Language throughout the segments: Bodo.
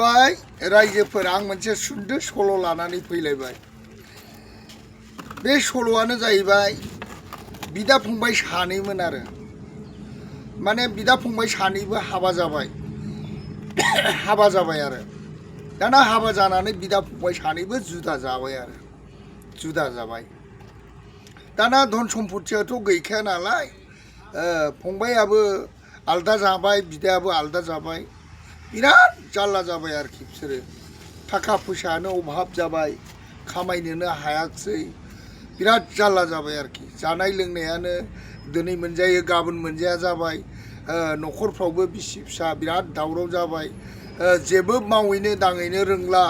खुलुमबाय रायजोफोर आं मोनसे सुंद' सल' लानानै फैलायबाय। बे सल'आनो जाहैबाय बिदा फंबाय सानैमोन आरो माने बिदा फंबाय सानैबो हाबा जाबाय आरो दाना हाबा जानानै बिदा फंबाय सानैबो जुदा जाबाय। दाना धन सम्पतियाथ' गैखाया नालाय फंबायाबो आलदा जाबाय बिदायाबो आलदा जाबाय। बिराद जारला जाबाय आरोखि बिसोरो थाखा फैसायानो अभाब जाबाय, खामायनोनो हायाखिसै, बिराद जारला जाबाय आरोखि। जानाय लोंनायानो दिनै मोनजायो गाबोन मोनजाया जाबाय। न'खरफ्रावबो बिसि फिसा बिराद दावराव जाबाय। जेबो मावैनो दाङैनो रोंला,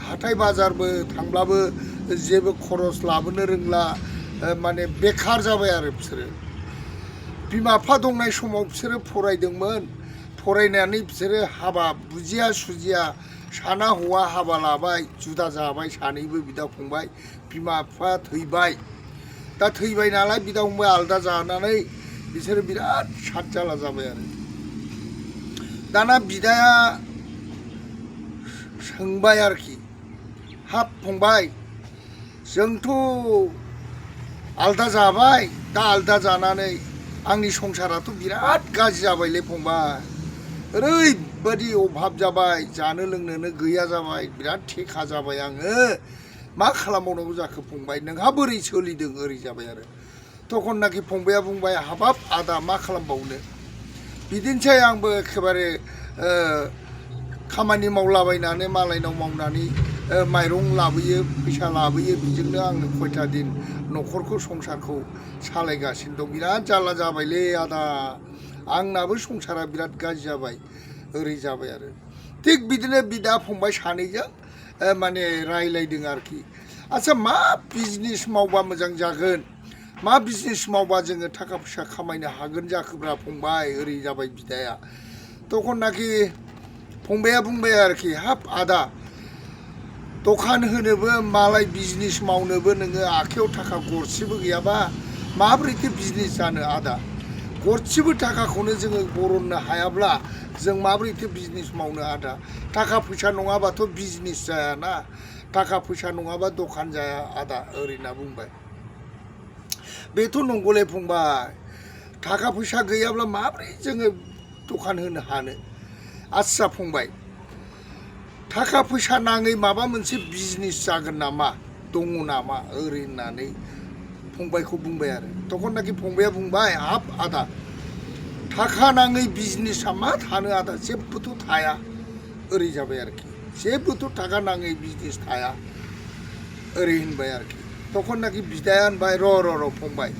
हाथाय बाजारबो थांब्लाबो जेबो खरस लाबोनो रोंला, माने बेखार जाबाय आरो बिसोरो। बिमा बिफा दंनाय समाव बिसोरो फरायदोंमोन, फरायनानै बिसोरो हाबा बुजिया सुजिया साना हौवा हाबा लाबाय, जुदा जाबाय सानैबो बिदा फंबाय। बिमा बिफा थैबाय, दा थैबाय नालाय बिदा फंबाय आलदा जानानै बिसोरो बिराद साद जारला जाबाय आरो। दाना बिदाया सोंबाय आरोखि, हाब फंबाय जोंथ' आलदा जाबाय, दा आलदा जानानै आंनि संसाराथ' बिराद गाज्रि जाबायलै फंबाय, ओरैबायदि अभाब जाबाय, जानो लोंनोनो गैया जाबाय, बिराद थेखा जाबाय आङो, मा खालामबावनांगौ जाखो फंबाय, नोंहा बोरै सोलिदों ओरै जाबाय आरो। तखननाखि फंबाया बुंबाय, हाबाब आदा मा खालामबावनो, बिदिनोसै आंबो एखेबारे खामानि मावलाबायनानै मालायनाव मावनानै माइरं लाबोयो, फैसा लाबोयो, बेजोंनो आंनो खयथा दिन न'खरखौ संसारखौ सालायगासिनो दं। बिराद जारला जाबायलै आदा, आंनाबो संसारा बिराद गाज्रि जाबाय, ओरै जाबाय आरो। थिग बिदिनो बिदा फंबाय सानैजों माने रायलायदों आरोखि, आच्छा मा बिजनेस मावबा मोजां जागोन, मा बिजनेस मावबा जोङो थाखा फैसा खामायनो हागोन जाखोब्रा फंबाय, ओरै जाबाय बिदाया। तखननाखि फंबाया बुंबाय आरोखि, हाब आदा दखान होनोबो मालाय बिजनेस मावनोबो नोङो आखायाव थाखा गरसेबो गैयाबा माबोरैथो बिजनेस जानो आदा, गरसेबो थाखाखौनो जोङो बरननो हायाब्ला जों माबोरैथो बिजनेस मावनो आदा, थाखा फैसा नङाबाथ' बिजनेस जायाना, थाखा फैसा नङाबा दखान जाया आदा, ओरै होनना बुंबाय। बेथ' नंगौलै फंबाय, थाखा फैसा गैयाब्ला माबोरै जोङो दखान होनो हानो। आच्छा फंबाय थाखा फैसा नाङै माबा मोनसे बिजनेस जागोन नामा, दङ नामा, ओरै होननानै फंबायखौ बुंबाय आरो। तखननाखि फंबाया बुंबाय, हाब आदा थाखा नाङै बिजनेसा मा थानो आदा, जेबोथ' थाया, ओरै जाबाय आरोखि। जेबोथ' थाखा नाङै बिजनेस थाया, ओरै होनबाय आरोखि। तखननाखि बिदाया होनबाय, र' फंबाय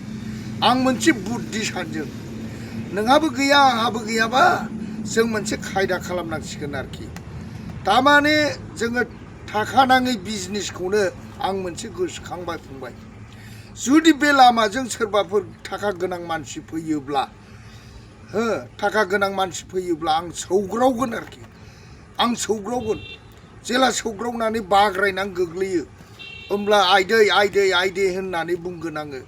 आं मोनसे बुद्धि सानदों, नोंहाबो गैया आंहाबो गैयाबा जों मोनसे खायदा खालामनांसिगोन आरोखि। थारमाने जोङो थाखा नाङै बिजनेसखौनो आं मोनसे गोसोखांबाय फंबाय, जुदि बे लामाजों सोरबाफोर थाखा गोनां मानसि फैयोब्ला, थाखा गोनां मानसि फैयोब्ला आं सौग्रावगोन आरोखि, आं सौग्रावगोन। जेला सौग्रावनानै बाग्रायनानै गोग्लैयो होमब्ला आइदै होननानै बुंगोन आङो,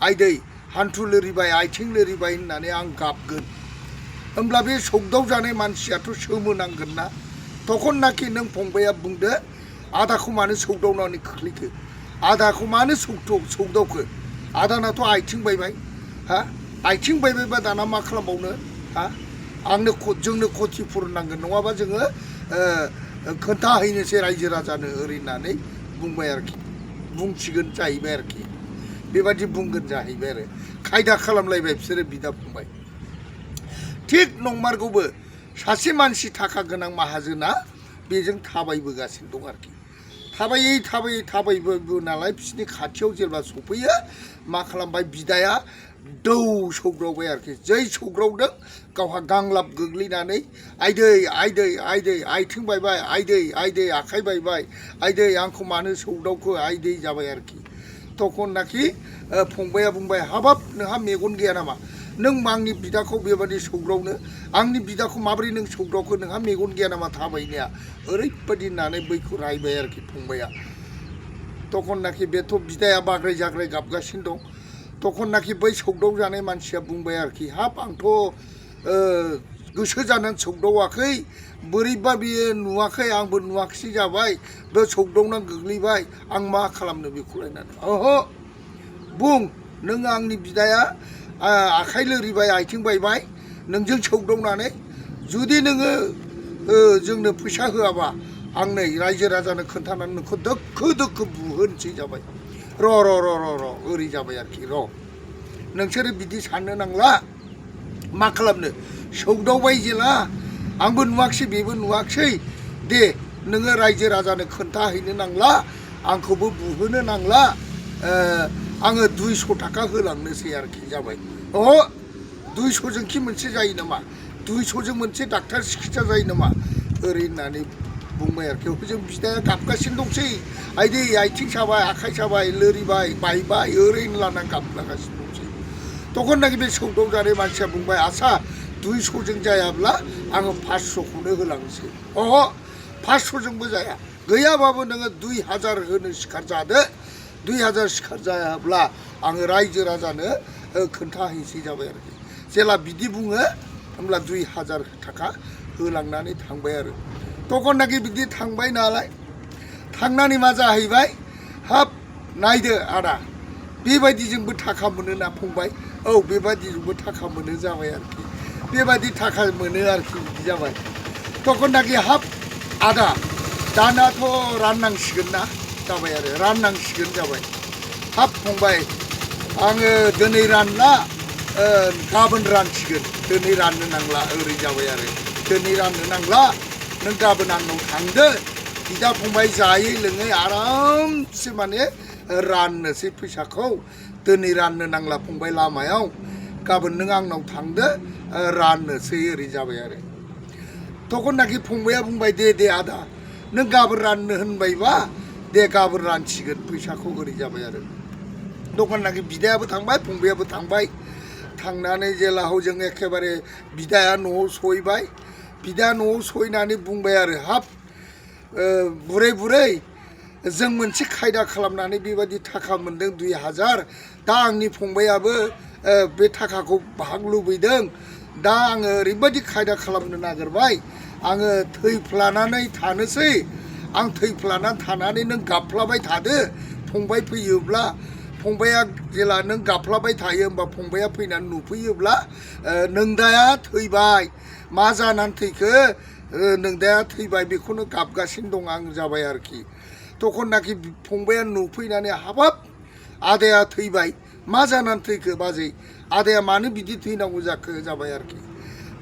आइदै हान्थु लोरिबाय आथिं लोरिबाय होननानै आं गाबगोन। होमब्ला बे सौदाव जानाय मानसियाथ' सोमोनांगोन ना। तखननाखि नों फंबाया बुंदो, आदाखौ मानो सौदावनानै खोख्लैखो, आदाखौ मानो सौदावखो, आदानाथ' आथिं बायबाय, आथिं बायबायबा दाना मा खालामबावनो, जोंनो खथिपुरन नांगोन, नङाबा जोङो खोन्थाहैनोसै रायजो राजानो, ओरै होननानै बुंबाय आरोखि, बुंसिगोन जाहैबाय आरोखि, बेबादि बुंगोन जाहैबाय आरो। खायदा खालामलायबाय बिसोरो बिदा फंबाय। थिग नंमारगौबो, सासे मानसि थाखा गोनां माहाजोना बेजों थाबायबोगासिनो दं आरोखि। थाबायबो नालाय बिसोरनि खाथियाव जेब्ला सफैयो, मा खालामबाय बिदाया दौ सौग्रावबाय आरोखि। जै सौग्रावदों गावहा गांलाब गोग्लैनानै, आइदै आथिं बायबाय, आइदै आखाइ बायबाय, आइदै आंखौ मानो सौदावखो आइदै जाबाय आरोखि। तखननाखि फंबाया बुंबाय, हाबाब नोंहा मेगन गैया नामा, नों आंनि बिदाखौ बेबादि सौग्रावनो, आंनि बिदाखौ माबोरै नों सौग्रावखो, नोंहा मेगन गैया नामा थाबायनाया, ओरैबायदि होननानै बैखौ रायबाय आरोखि फंबाया। तखननाखि बेथ' बिदाया बाग्राय जाग्राय गाबगासिनो दं। तखननाखि बै सौदाव जानाय मानसिया बुंबाय आरोखि, हाब आंथ' गोसो जानानै सौदावाखै बोरैबा बियो नुवाखै आंबो नुवाखैसै जाबाय बे सौदावना गोग्लैबाय आं मा खालामनो बेखौ लायनानै ओहो बुं नों आंनि बिदाया आखाइ लोरिबाय आथिं बायबाय नोंजों सौदावनानै जुदि नोङो जोंनो फैसा होआबा आं नै रायजो राजानो खोन्थानानै नोंखौ दोखो दोखो बुहोनोसै जाबाय र' ओरै जाबाय आरोखि र' नोंसोरो बिदि साननो नांला मा खालामनो सौदावबाय जेला आंबो नुवाखिसै बेबो नुवाखिसै दे नोङो रायजो राजानो खोन्थाहैनो नांला आंखौबो बुहोनो नांला आङो 200 थाखा होलांनोसै आरोखि जाबाय अह 200जों खि मोनसे जायो नामा 200जों मोनसे डाक्टार सिकित्सा जायो नामा ओरै होननानै बुंबाय आरोखि हजों बिदाया गाबगासिनो दंसै आइदै आथिं साबाय आखाइ साबाय लोरिबाय बायबाय ओरै होनलाना गाबलागासिनो दंसै तखननाखि बे सौदावजानाय मानसिया बुंबाय आच्छा 200जों जायाब्ला आङो 500खौनो होलांसै अह 500जोंबो जाया गैयाबाबो नोङो 2000 होनो सिखारजादो 2000 सिखारजायाब्ला आङो रायजो राजानो खोन्थाहैसै जाबाय आरोखि जेला बिदि बुङो होमब्ला 2000 थाखा होलांनानै थांबाय आरो तखननाखि बिदि थांबाय नालाय थांनानै मा जाहैबाय हाब नायदो आदा बेबायदिजोंबो थाखा मोनो ना फंबाय औ बेबायदिजोंबो थाखा मोनो जाबाय आरोखि बेबायदि थाखा मोनो आरोखि बिदि जाबाय तखननाखि हाब आदा दानाथ' राननांसिगोन ना जाबाय आरो राननांसिगोन जाबाय हाब फंबाय आङो दिनै रानला गाबोन रानसिगोन दिनै राननो नांला ओरै जाबाय आरो दिनै राननो नांला नों गाबोन आंनाव थांदो बिदा फंबाय जायै लोङै आरामसे माने राननोसै फैसाखौ दिनै राननो नांला फंबाय लामायाव गाबोन नों आंनाव थांदो राननोसै ओरै जाबाय आरो तखननाखि फंबाया बुंबाय दे आदा नों गाबोन राननो होनबायबा दे गाबोन रानसिगोन फैसाखौ ओरै जाबाय आरो तखननाखि बिदायाबो थांबाय फंबायाबो थांबाय थांनानै जेला हजों एखेबारे बिदाया न'आव सहैबाय बिदा न'आव सहैनानै बुंबाय आरो हाब बुरै जों मोनसे खायदा खालामनानै बेबायदि थाखा मोन्दों 2000 दा आंनि फंबायाबो बे थाखाखौ भाग लुबैदों दा आङो ओरैबायदि खायदा खालामनो नागिरबाय आङो थैफ्लानानै थानोसै आं थैफ्लानानै थानानै नों गाबफ्लाबाय थादो फंबाय फैयोब्ला फंबाया जेला नों गाबफ्लाबाय थायो होमबा फंबाया फैनानै नुफैयोब्ला नोंदाया थैबाय मा जानानै थैखो नोंदाया थैबाय बेखौनो गाबगासिनो दं आं जाबाय आरोखि तखननाखि फंबाया नुफैनानै हाबाब आदाया थैबाय मा जानानै थैखो बाजै आदाया मानो बिदि थैनांगौ जाखो जाबाय आरोखि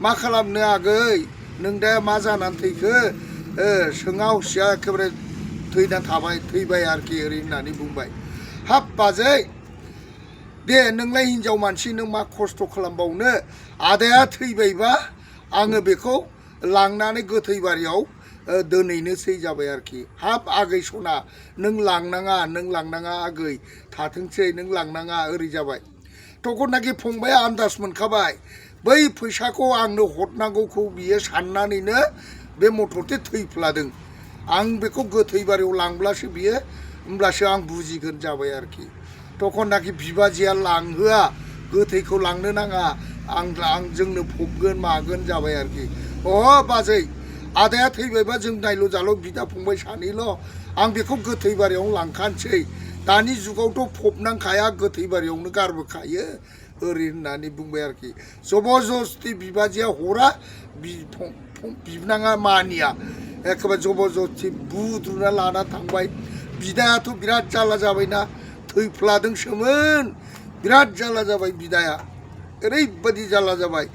मा खालामनो आगै नोंदाया मा जानानै थैखो सोङा हसिया एखेबारे थैना थाबाय थैबाय आरोखि ओरै होननानै बुंबाय हाब बाजै दे नोंलाय हिनजाव मानसि नों मा खस्थ' खालामबावनो आदाया थैबायबा आङो बेखौ लांनानै गोथै बारियाव दोनहैनोसै जाबाय आरोखि हाब आगै सना नों लांनाङा आगै थाथोंसै नों लांनाङा ओरै जाबाय तखननाखि फंबाया आन्दाज मोनखाबाय बै फैसाखौ आंनो हरनांगौखौ बियो साननानैनो बे मथथे थैफ्लादों आं बेखौ गोथै बारियाव लांब्लासो बियो होमब्लासो आं बुजिगोन जाबाय आरोखि तखननाखि बिबाजैया लांहोआ गोथैखौ लांनो नाङा आं जोंनो फबगोन मागोन जाबाय आरोखि बाजै आदाया थैबायबा जों नायल' जाल' बिदा फंबाय सानैल' आं बेखौ गोथै बारियावनो लांखानोसै दानि जुगावथ' फबनांखाया गोथै बारियावनो गारबोखायो ओरै होननानै बुंबाय आरोखि जबरदस्ति बिबाजैया हरा बिबनाङा मानिया एखेबारे जबरदस्ति बुद्रुना लाना थांबाय बिदायाथ' बिराद जाल्ला जाबायना थैफ्लादोंसोमोन बिराद जाल्ला जाबाय बिदाया ओरैबायदि जाल्ला जाबाय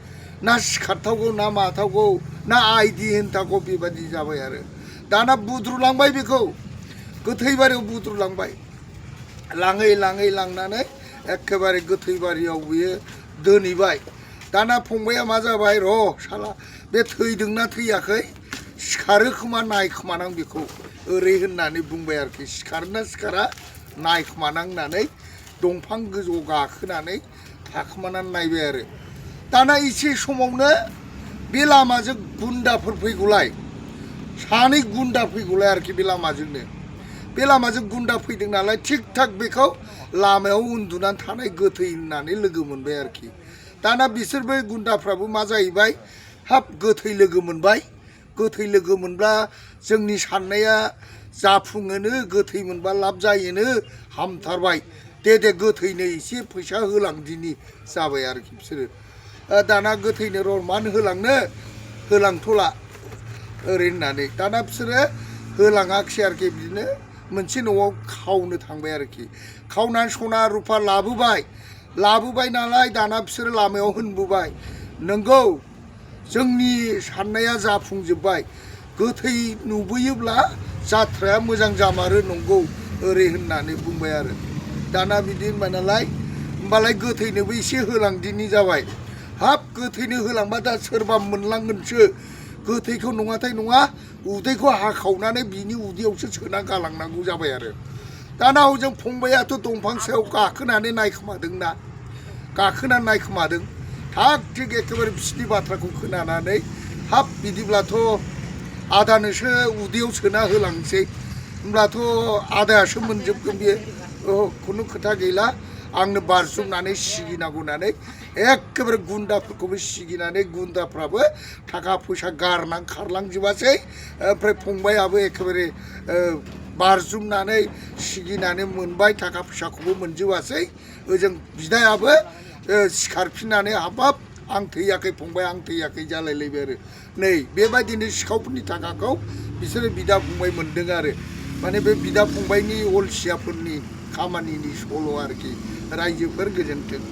ना सिखारथावगौ ना माथावगौ ना आइदि होनथावगौ बेबायदि जाबाय आरो दाना बुद्रुलांबाय बेखौ गोथै बारियाव बुद्रुलांबाय लाङै लांनानै एखेबारे गोथै बारियाव बियो दोनहैबाय दाना फंबाया मा जाबाय र' साला बे थैदोंना थैयाखै सिखारो खोमा नायखोमानां बेखौ ओरै होननानै बुंबाय आरोखि सिखारोना सिखारा नायखोमानां होननानै दंफां गोजौआव गाखोनानै थाखोमानानै नायबाय आरो दाना एसे समावनो बे लामाजों गुन्दाफोर फैगौलाय सानै गुन्दा फैगौलाय आरोखि बे लामाजों गुन्दा फैदों नालाय थिग थाक बेखौ लामायाव उन्दुनानै थानाय गोथै होननानै लोगो मोनबाय आरोखि दाना बिसोरबो गुन्दाफ्राबो मा जाहैबाय हाब गोथै लोगो मोनबाय गोथै लोगो मोनब्ला जोंनि साननाया जाफुङोनो गोथै मोनबा लाब जायोनो हामथारबाय दे गोथैनो एसे फैसा होलांदिनि जाबाय आरोखि बिसोरो दाना गोथैनो र' मानो होलांथ'ला ओरै होननानै दाना बिसोरो होलाङाखिसै आरोखि बिदिनो मोनसे न'आव खावनो थांबाय आरोखि खावनानै सना रुपा लाबोबाय नालाय दाना बिसोरो लामायाव होनबोबाय नंगौ जोंनि साननाया जाफुंजोब्बाय गोथै नुबोयोब्ला जाथ्राया मोजां जामारो नंगौ ओरै होननानै बुंबाय आरो दाना बिदि होनबाय नालाय होमबालाय गोथैनोबो एसे होलांदिनि जाबाय हाब गोथैनो होलांबा दा सोरबा मोनलांगोनसो गोथैखौ नङाथाय नङा उदैखौ हाखावनानै बिनि उदैयावसो सोना गालांनांगौ जाबाय आरो दाना हजों फंबायाथ' दंफां सायाव गाखोनानै नायखोमादों थाग थिग एखेबारे बिसिनि बाथ्राखौ खोनानानै हाब बिदिब्लाथ' आदानोसो उदैयाव सोना होलांसै होमब्लाथ' आदायासो मोनजोबगोन बियो खुनु खोथा गैला आंनो बारजुमनानै सिगिनांगौ होननानै एखेबारे गुन्दाफोरखौबो सिगिनानै गुन्दाफ्राबो थाखा फैसा गारनानै खारलांजोबासै ओमफ्राय फंबायाबो एखेबारे बारजुमनानै सिगिनानै मोनबाय थाखा फैसाखौबो मोनजोबासै ओजों बिदायाबो सिखारफिननानै हाबाब आं थैयाखै फंबाय आं थैयाखै जालायलायबाय आरो नै बेबायदिनो सिखावफोरनि थाखाखौ बिसोरो बिदा फंबाय मोनदों आरो माने बे बिदा फंबायनि अलसियाफोरनि खामानिनि सल' आरोखि रायजोफोर गोजोन्थों।